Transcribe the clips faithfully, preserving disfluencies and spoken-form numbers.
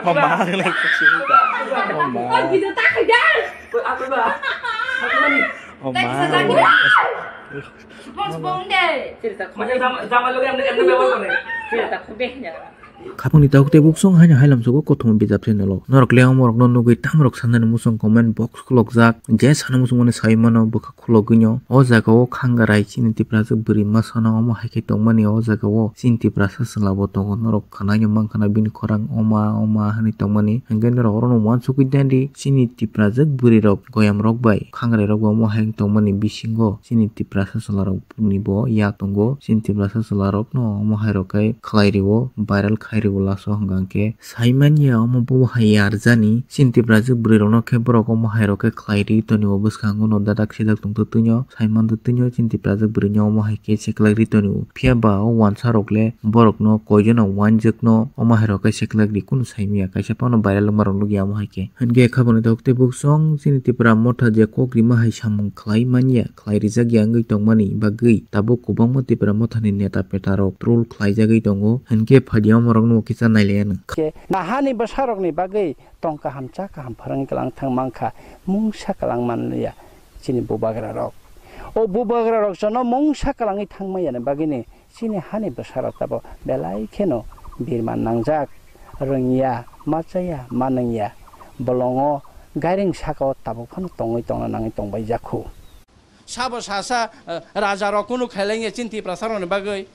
Oh, ma, like, oh, ma. Oh, video tak khaida. Oh, ma. Thanks, Azaki. Bos bong de. Macam sama, sama lagi yang, yang, yang, yang, yang. Khapangni tabuk tei buksong haino hailam sogo kothoma bijap channel o. Norok le omorok no nugwi tamrok sanani musong comment box khulokjak. Je sana musong mani sai mano bwkha khulogwino. O jaga o khangarai chini Tiprasa bwrwi masa no omo hai khe tongmani o jaga o chini Tiprasa chwla bo tongo. Norok khwnaino mankha na bini khorang oma oma hinwi tongmani. Hinkhe norok oro no uansukwi dandi chini Tiprajwk bwrwi rok goyam rok bai khangarai rok bo omo hai tongmani bisingo chini Tiprasa chwla rok ni bo yak tongo. Chini Tiprasa chwla rok no omo hai rok khe khlai rio, viral khai rio laso hwnkha hwnkhe. Saimanya omo bo hai yarjani, chini Tiprajwk bwrwi rokno khe borok omo hai rok khe khlai ri tonio bwskango no dadak sijak tongtwtwino, saiman twtwino chini Tiprajwk bwrwino omo hai khe seklak ri tonio. Phiya ba o uansa rok le borokno koijono uanjwkno omo hai rok khe seklak ri kunu saimanya, kaisa phano viral wngma rok nukya omo hai khe. Hinkhe khabangni tabuk tei buksong chini Tipra motha je kok rima hai samung khlai manya, khlai rijak ya wngwi tongmani bagwi tabuk kwbangma Tipra mothani neta peta rok troll khlaijagwi tongo, hinkhe phaidi omorokno kisa nailaianw. Khe nahani bwsarokni bagwi tong kaham cha kaham phrwngwi kwlang thang mankha, mungsa kwlang manliya chini bubagra rok. O bubagra rok jono mungsa kwlangwi thangmani bagwini chini hani bwsarok tabuk belai kheno birman nangjak, rwngya, machaya, manwngya. Bolongo gairing sakao tabuk phano tongwi tongna nangwi tongbai jakhu. Sabo sasa, eh, raja rok kunu khailaiya chini Tiprasa rokni bagwi.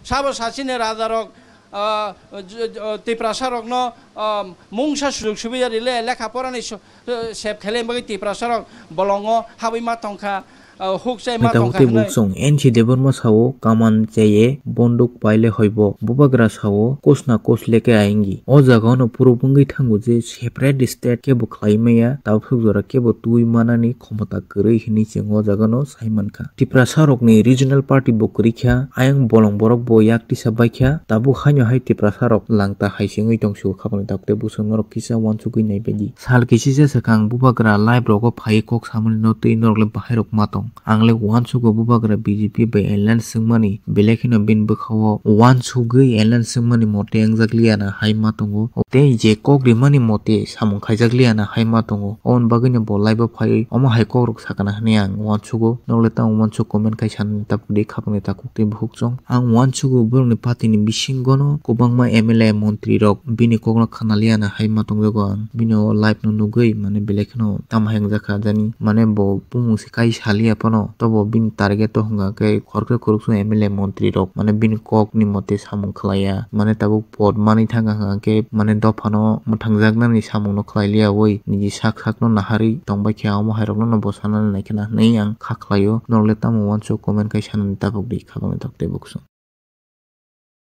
Sabo sachini raja rok, eh, j-, j-, Tiprasa rokno, eh, mungsa sujug subida rile lekha porani su-, eh, sep khailai bagwi Tiprasa rok bolongo habwi ma tongkha, eh, huk chai ma tongkha hinwi. Buksong N C Debbarma sao kaman cheye bonduk paile hoibo bubagra sao kosna kos leke aingi. O jaga no puro bungwi thango je separate state kebo khlai maya, tabuk jora kebo twi manani khomota kwrwi hinwi chwng o jaga no sai mankha. Tiprasa rokni regional party bo kwrwi kha, ayang bolong borok bo yak tisa bai kha, tabuk haino hai Tiprasa rok langta hai se wngwi tong sio khabangni tabuk tei buksong norok kisa uansugwi nai baidi. Sal kisisa swkang bubagra live rogo phaiwi kok samani no twi norok le bahai rok ma tong. Ang le uansugo bubagra B J P bai alliance wngmani, belai kheno bini bwkhao uansugwi alliance wngmani mote wngjak liya na hai ma tongo. Tei je kok rimani mote samung khaijak liya na hai ma tongo. Oboni bagwino bo live o phaiwi omo hai kok rok sakana hinwi ang uansugo. Norok le tamo uansuk comment khai sanani tabuk di khapangni takhuk tei bukhukchong. Ang uansugo borokni party ni bisingo no kwbangma M L A montri rok bini kokno khna liya na hai ma tongjago ang. Bini o live no nugwi mane belai kheno tamo hai wngjakha jani mane bo bumung se kai saliya phano tobo bini target o hwnka khe khoroksa khoroksa M L A montri rok mane bini kok ni mote samung khlaiya mane tabuk pot manwi thangkha hwnka khe mane dophano mwthangjaknani samung no khlai liyawi niji sak sak no naharwi tongbai kha omo hai rok no bo sanani nai khna hinwi ang kha khlaio norok le tamo uansuk comment khai sanani tabuk di khabangni tabuk tei bukhuk.